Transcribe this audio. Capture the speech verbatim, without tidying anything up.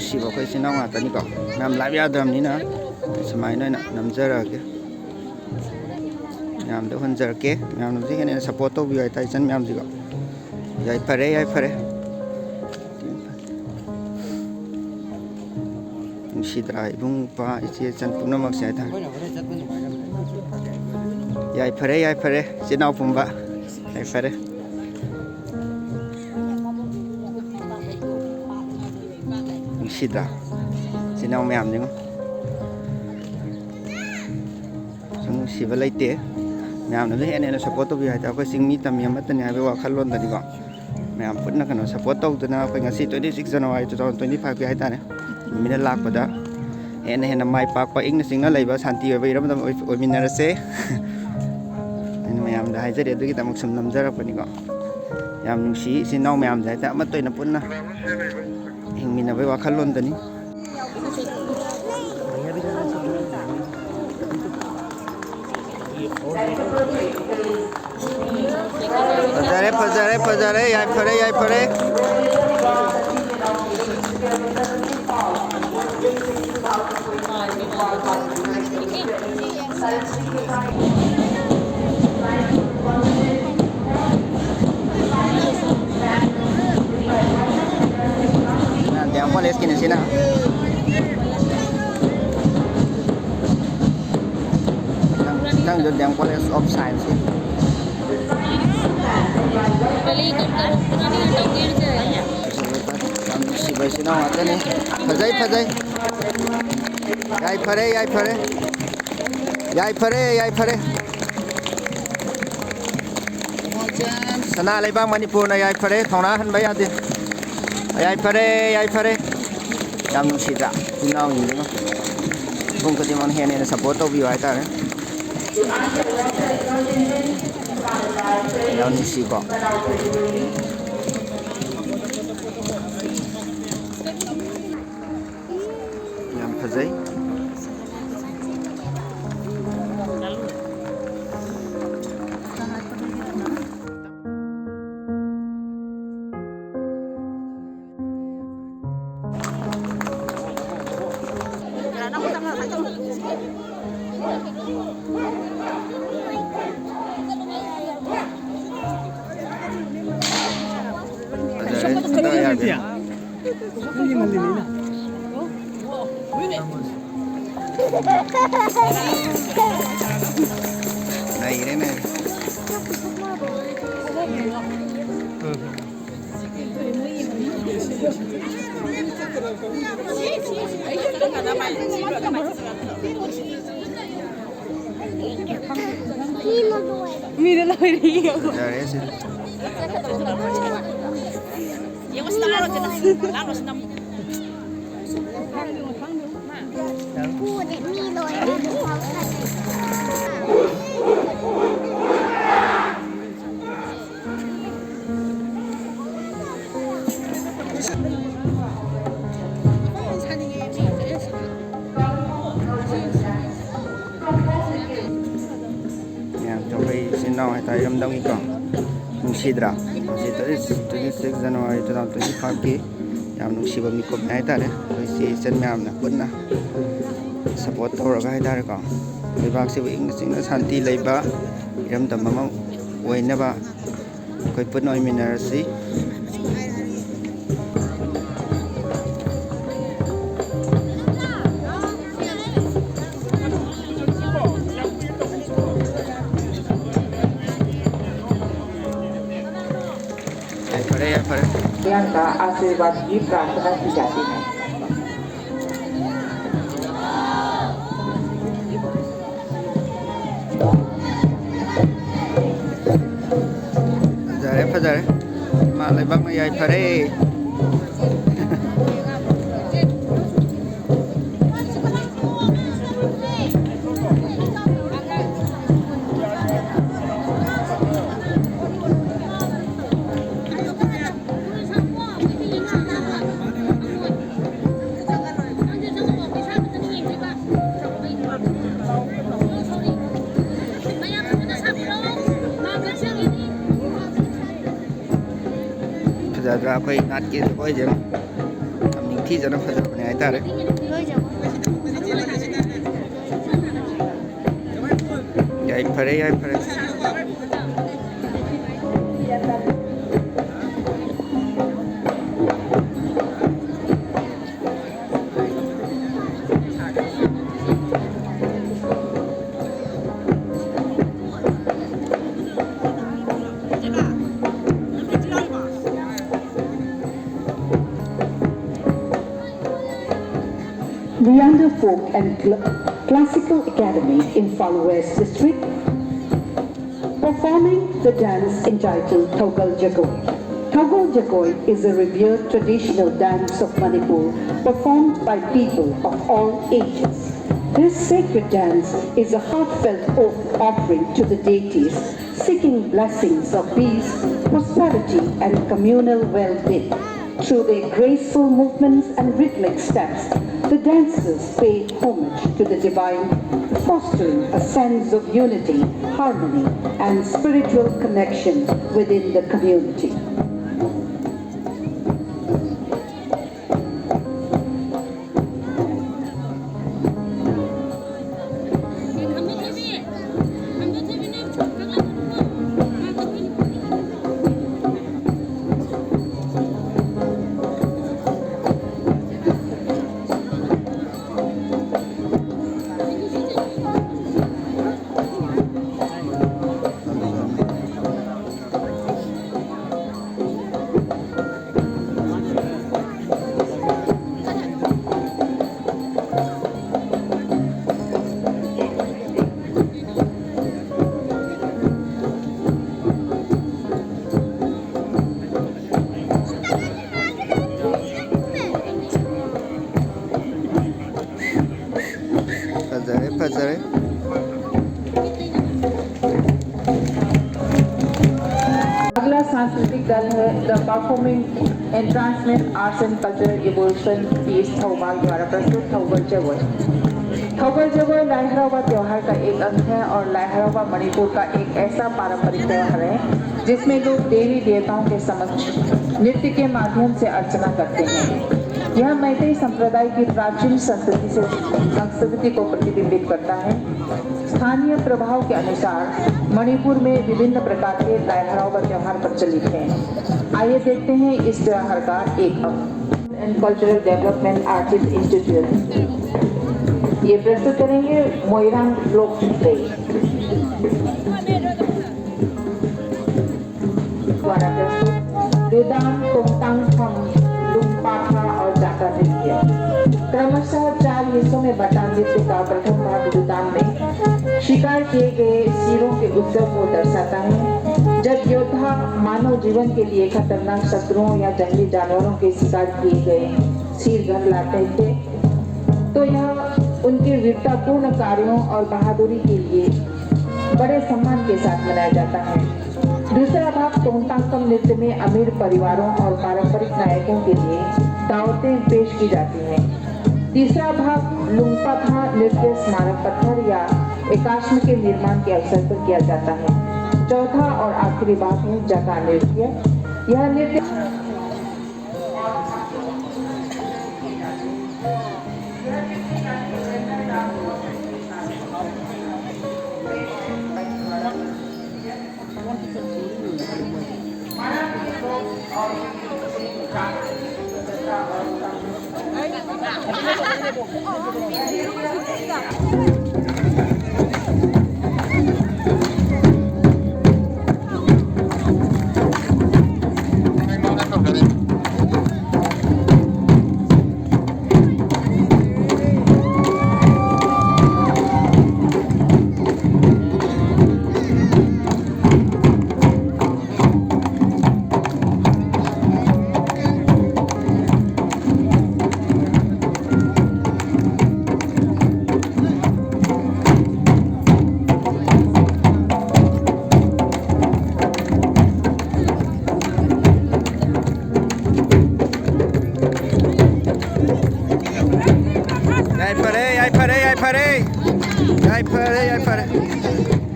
ꯁꯤꯕ ꯑꯩꯈꯣꯏ ꯏꯆꯤꯟ ꯏꯅꯥꯎ ꯉꯥꯛꯇꯅꯤꯀꯣ꯫ ꯃꯌꯥꯝ ꯂꯥꯏꯚ ꯌꯥꯗ꯭ꯔꯕꯅꯤꯅ ꯁꯨꯃꯥꯏꯅ ꯑꯣꯏꯅ ꯅꯝꯖꯔꯛꯑꯒꯦ꯫ ꯃꯌꯥꯝꯗ ꯎꯍꯟꯖꯔꯛꯀꯦ꯫ ꯃꯌꯥꯝꯅꯁꯨ ꯍꯦꯟꯅ ꯍꯦꯟꯅ ꯁꯞꯄꯣꯔꯠ ꯇꯧꯕꯤꯌꯨ ꯍꯥꯏꯇꯥꯔꯦ, ꯏꯆꯟ ꯃꯌꯥꯝꯁꯤꯀꯣ꯫ ꯌꯥꯏꯐꯔꯦ, ꯌꯥꯏꯐꯔꯦ꯫ ꯅꯨꯡꯁꯤꯗ꯭ꯔꯥ ꯏꯕꯨꯡ ꯏꯄ꯭ꯋꯥ ꯏꯆꯦ ꯏꯆꯟ ꯄꯨꯝꯅꯃꯛꯁꯦ ꯍꯥꯏꯇꯥꯔꯦ꯫ ꯌꯥꯏꯐꯔꯦ, ꯌꯥꯏꯐꯔꯦ, ꯏꯆꯤꯟ ꯏꯅꯥꯎ ꯄꯨꯝꯕ꯫ ꯌꯥꯏꯐꯔꯦ꯫ ꯅꯨꯡꯁꯤꯗ꯭ꯔꯥ? ꯏꯆꯤꯟ ꯏꯅꯥꯎ ꯃꯌꯥꯝꯁꯤꯡ꯫ ꯁꯨꯝ ꯅꯨꯡꯁꯤꯕ ꯂꯩꯇꯦ꯫ ꯃꯌꯥꯝꯅꯁꯨ ꯍꯦꯟꯅ ꯍꯦꯟꯅ ꯁꯞꯄꯣꯔꯠ ꯇꯧꯕꯤꯌꯨ ꯍꯥꯏꯇꯥꯔꯦ꯫ ꯑꯩꯈꯣꯏ ꯆꯤꯡꯃꯤ ꯇꯝꯃꯤ ꯑꯃꯠꯇꯅꯤ ꯍꯥꯏꯕꯒꯤ ꯋꯥꯈꯜꯂꯣꯟꯗꯅꯤꯀꯣ꯫ ꯃꯌꯥꯝ ꯄꯨꯟꯅ ꯀꯩꯅꯣ ꯁꯞꯄꯣꯔꯠ ꯇꯧꯗꯅ ꯑꯩꯈꯣꯏ ꯉꯁꯤ twenty six January two thousand twenty five ꯀꯤ ꯍꯥꯏꯇꯥꯔꯦ, ꯅꯨꯃꯤꯠꯅ ꯂꯥꯛꯄꯗ ꯍꯦꯟꯅ ꯍꯦꯟꯅ ꯃꯥꯏ ꯄꯥꯛꯄ, ꯏꯪꯅ ꯆꯤꯛꯅ ꯂꯩꯕ, ꯁꯥꯟꯇꯤ ꯑꯣꯏꯕ ꯏꯔꯝꯗꯝ ꯑꯣꯏ-, ꯑꯣꯏꯃꯤꯟꯅꯔꯁꯦ꯫ ꯑꯩꯅ ꯃꯌꯥꯝꯗ ꯍꯥꯏꯖꯔꯤ, ꯑꯗꯨꯒꯤꯗꯃꯛ ꯁꯨꯝ ꯅꯝꯖꯔꯛꯄꯅꯤꯀꯣ꯫ ꯌꯥꯝ ꯅꯨꯡꯁꯤ ꯏꯆꯤꯟ ꯏꯅꯥꯎ ꯃꯌꯥꯝꯁꯦ ꯍꯥꯏꯇꯥꯔꯦ, ꯑꯃꯠꯇ ꯑꯣꯏꯅ ꯄꯨꯟꯅ ꯍꯤꯡꯃꯤꯟꯅꯕꯒꯤ ꯋꯥꯈꯜꯂꯣꯟꯗꯅꯤ꯫ ꯐꯖꯔꯦ, ꯐꯖꯔꯦ, ꯐꯖꯔꯦ, ꯌꯥꯏꯐꯔꯦ, ꯌꯥꯏꯐꯔꯦ꯫ ꯗꯤ ꯑꯦꯝ ꯀꯣꯂꯦꯖꯀꯤꯅꯤ ꯁꯤꯅ꯫ ꯃꯊꯪ, ꯃꯊꯪꯗ D M College of Science ꯀꯤ꯫ ꯌꯥꯝ ꯅꯨꯡꯁꯤꯕ ꯏꯆꯤꯟ ꯏꯅꯥꯎ ꯉꯥꯛꯇꯅꯤ꯫ ꯐꯖꯩ, ꯐꯖꯩ꯫ ꯌꯥꯏꯐꯔꯦ, ꯌꯥꯏꯐꯔꯦ꯫ ꯌꯥꯏꯐꯔꯦ, ꯌꯥꯏꯐꯔꯦ꯫ ꯁꯅꯥ ꯂꯩꯕꯥꯛ ꯃꯅꯤꯄꯨꯔꯅ ꯌꯥꯏꯐꯔꯦ, ꯊꯧꯅꯥ ꯍꯟꯕ ꯌꯥꯗꯦ꯫ ꯌꯥꯏꯐꯔꯦ, ꯌꯥꯏꯐꯔꯦ꯫ ꯌꯥꯝ ꯅꯨꯡꯁꯤꯗ꯭ꯔꯥ? ꯏꯆꯤꯟ ꯏꯅꯥꯎꯁꯤꯡꯁꯤꯅ ꯃꯤꯄꯨꯝ ꯈꯨꯗꯤꯡꯃꯛꯅ ꯍꯦꯟꯅ ꯍꯦꯟꯅ ꯁꯞꯄꯣꯔꯠ ꯇꯧꯕꯤꯌꯨ ꯍꯥꯏꯇꯥꯔꯦ꯫ ꯌꯥꯝ ꯅꯨꯡꯁꯤꯀꯣ꯫ ꯌꯥꯝ ꯐꯖꯩ꯫ ꯐꯖꯔꯦ, ꯁꯤꯗ ꯌꯥꯔꯦ꯫ ꯅꯩꯔꯦꯅꯦ꯫ ꯃꯤꯗ ꯂꯣꯏꯔꯦ ꯌꯦꯡꯉꯣ꯫ ꯐꯖꯔꯦ ꯁꯤ꯫ ꯃꯌꯥꯝꯁꯨ ꯑꯩꯈꯣꯏ ꯏꯆꯤꯟ ꯏꯅꯥꯎ ꯍꯥꯏꯇꯥꯔꯦ, ꯏꯔꯝꯗꯝꯒꯤꯀꯣ, ꯅꯨꯡꯁꯤꯗ꯭ꯔꯥ? ꯉꯁꯤ twenty six January two thousand twenty ꯐꯥꯏꯚꯀꯤ ꯌꯥꯝ ꯅꯨꯡꯁꯤꯕ ꯃꯤꯀꯨꯞꯅꯦ ꯍꯥꯏꯇꯥꯔꯦ꯫ ꯑꯩꯈꯣꯏ ꯏꯆꯦ ꯏꯆꯟ ꯃꯌꯥꯝꯅ ꯄꯨꯟꯅ ꯁꯞꯄꯣꯔꯠ ꯇꯧꯔꯒ ꯍꯥꯏꯇꯥꯔꯦꯀꯣ, ꯂꯩꯕꯥꯛꯁꯤꯕꯨ ꯏꯪꯅ ꯆꯤꯛꯅ ꯁꯥꯟꯇꯤ ꯂꯩꯕ ꯏꯔꯝꯗꯝ ꯑꯃ ꯑꯣꯏꯅꯕ ꯑꯩꯈꯣꯏ ꯄꯨꯟꯅ ꯑꯣꯏꯃꯤꯟꯅꯔꯁꯤ꯫ ꯌꯥꯏꯐꯔꯦ, ꯌꯥꯏꯐꯔꯦ꯫ का आशीर्वाद की प्रार्थना की जाती है। ꯐꯖꯔꯦ, ꯐꯖꯔꯦ꯫ ꯏꯃꯥ ꯂꯩꯕꯥꯛꯅ ꯌꯥꯏꯐꯔꯦ꯫ ꯐꯖꯗ꯭ꯔꯥ? ꯑꯩꯈꯣꯏ ꯅꯥꯠꯀꯤ ꯖꯒꯣꯏꯁꯦ ꯌꯥꯝ ꯅꯤꯡꯊꯤꯖꯅ ꯐꯖꯕꯅꯦ ꯍꯥꯏꯇꯥꯔꯦ꯫ ꯐꯔꯦ, ꯌꯥꯏ, ꯐꯔꯦ꯫ Leander Folk and Cl- Classical Academy, Imphal West District, performing the dance entitled Thogal Jagoi. Thogal Jagoi is a revered traditional dance of Manipur performed by people of all ages. This sacred dance is a heartfelt off- offering to the deities, seeking blessings of peace, prosperity, and communal well being. Through their graceful movements and rhythmic steps, the dancers pay homage to the divine, fostering a sense of unity, harmony, and spiritual connection within the community. ꯐꯖꯔꯦ, ꯐꯖꯔꯦ꯫ अगला सांस्कृतिक दल है The Performing Entrancement Arts and Cultural Evolution Piece Thoubal द्वारा प्रस्तुत थौगल जगोई। थौगल जगोई लाई हरावा त्योहार का एक अंग है और लाई हरावा मणिपुर का एक ऐसा पारंपरिक त्योहार है जिसमें लोग देवी देवताओं के समक्ष नृत्य के माध्यम से अर्चना करते हैं। यह मैतेई संप्रदाय की प्राचीन संस्कृति से, संस्कृति को प्रतिबिंबित करता है। स्थानीय प्रभाव के अनुसार मणिपुर में विभिन्न प्रकार के लाइहराओ व त्योहार प्रचलित हैं। आइए देखते हैं इस त्योहार का एक अंग। And Cultural Development Artist Institute, ये प्रस्तुत करेंगे मोइरांग लोक नृत्य। द्वारा प्रस्तुत दुदान, तोंगतांग फम, लुम्पाखा और जाका नृत्य। क्रमशः चार हिस्सों में बटा नृत्य का प्रथम भाग दुदान में शिकार किए गए शेरों के उत्सव को दर्शाता है, जब योद्धा मानव जीवन के लिए खतरनाक शत्रुओं या जंगली जानवरों के शिकार किए गए शेर घर लाते थे, तो यह उनके वीरतापूर्ण कार्यों और बहादुरी के लिए बड़े सम्मान के साथ मनाया जाता है। दूसरा भाग तोंगतांगतम नृत्य में अमीर परिवारों और पारंपरिक नायकों के लिए दावतें पेश की जाती हैं। तीसरा भाग लुंगपाथा नृत्य स्मारक पत्थर या एकाश्म के निर्माण के अवसर पर किया जाता है। चौथा और आखिरी भाग है जका नृत्य। यह नृत्य ꯌꯥꯏꯐꯔꯦ, ꯌꯥꯏꯐꯔꯦ, ꯌꯥꯏꯐꯔꯦ꯫ ꯌꯥꯏꯐꯔꯦ, ꯌꯥꯏꯐꯔꯦ꯫